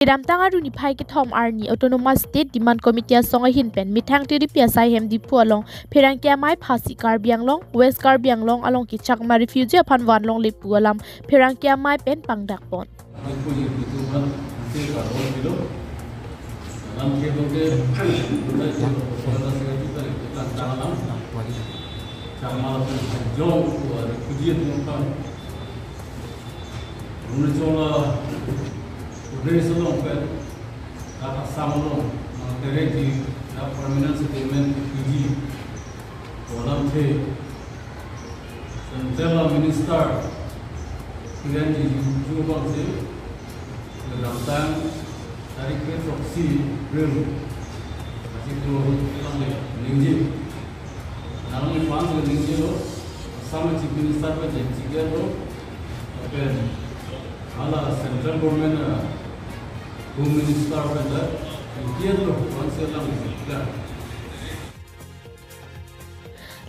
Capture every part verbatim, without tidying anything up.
Kedamtang Aru niphai kethom arni Autonomous State Demand Committee asong ahin pen methang tiripi asai hem Diphu along pherangke amei Phasi Karbi Anglong, West Karbi Anglong along ke Chakma refugee aphan vanlongle pu alam pherangke amei pen pangdakpon. Chakma refugee Arunachal Pradesh along pen, dak Assam along, nangtere ji, dak permanent settlement refugee, alamthe, Central Minister, Kiren Rijiju abangsi, kedamtang, tarik kre throksi April, achiklo alangle, ningje. Nang ni pan se ningje lo, Assam Chief Minister pen jeng chiklo, pen, hala Central Government, Home Minister pen da, U P S lo, pan se lang ni, ya.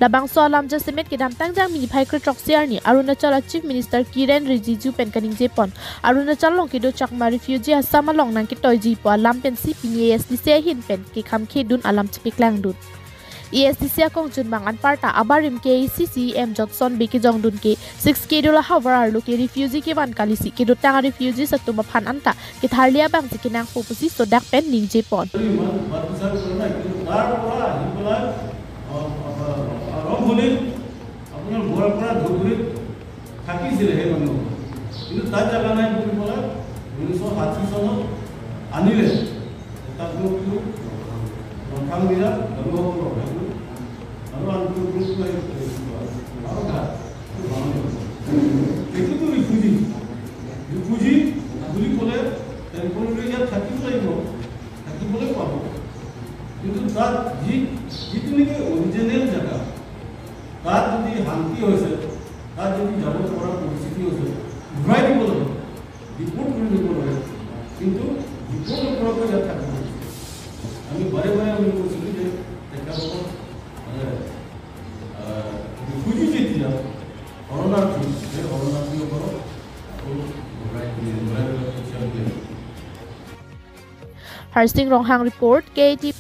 Labangso alam jasemet kedamtang Jangmi niphai kre throksi arni Arunachal a Chief Minister Kiren Rijiju pen kaningjepon. Arunachal along kedo Chakma refugee Assam along nangketoiji pu alam pensi pini A S D C ahin pen kekham khedun alam chepaklangdun. A S D C akong chunbang anparta abarim K A A C C E M Johnson Bey kejongdun ke Sixth Schedule ahavar arlo ke refugee kevan kalisi kedotang refugee atum aphan anta ketharli abangsi kenangpo pusi sodak pen ningjepon. ইমান বাট বিচাৰ কৰা নাই, কিন্তু তাৰ পৰা আহি পেলাই, আহ, আহ, আৰম্ভণিত আপোনাৰ গোৱালপাৰা ধুবুৰীত থাকিছিলে সেই মানুহ, কিন্তু তাত জাগা নাই বুলি পেলাই ঊনৈছশ ষাঠি চনত আনিলে। এটা গ্ৰুপটো ৰংখাং মিৰা, গাৰুসকলৰ সেইটো, আৰু আনটো গ্ৰুপটো আহি, আৰু ঘাট, এইটোতো ৰিফিউজি। ৰিফিউজি বুলি ক'লে টেম্পৰেৰী ইয়াত থাকিব লাগিব, থাকিবলৈ পাব। কিন্তু তাত যি, যিটো নেকি অৰিজিনেল জেগা, তাত যদি শান্তি হৈছে, তাত যদি যাব পৰা পৰিস্থিতি হৈছে, ঘূৰাই দিব লাগে, ডিপৰ্ট কৰি দিব লাগে। কিন্তু ডিপৰ্ট নকৰাকৈ ইয়াত থাকিব লাগে। আমি বাৰে বাৰে আমি কৈছিলোঁ যে তেখেতসকল, মানে, আহ, ৰিফিউজি যেতিয়া শৰণাৰ্থী, সেই শৰণাৰ্থীসকলক আকৌ ঘূৰাই, ঘূৰাই পঠিয়াব লাগে। Harsing Ronghang report, K A T V.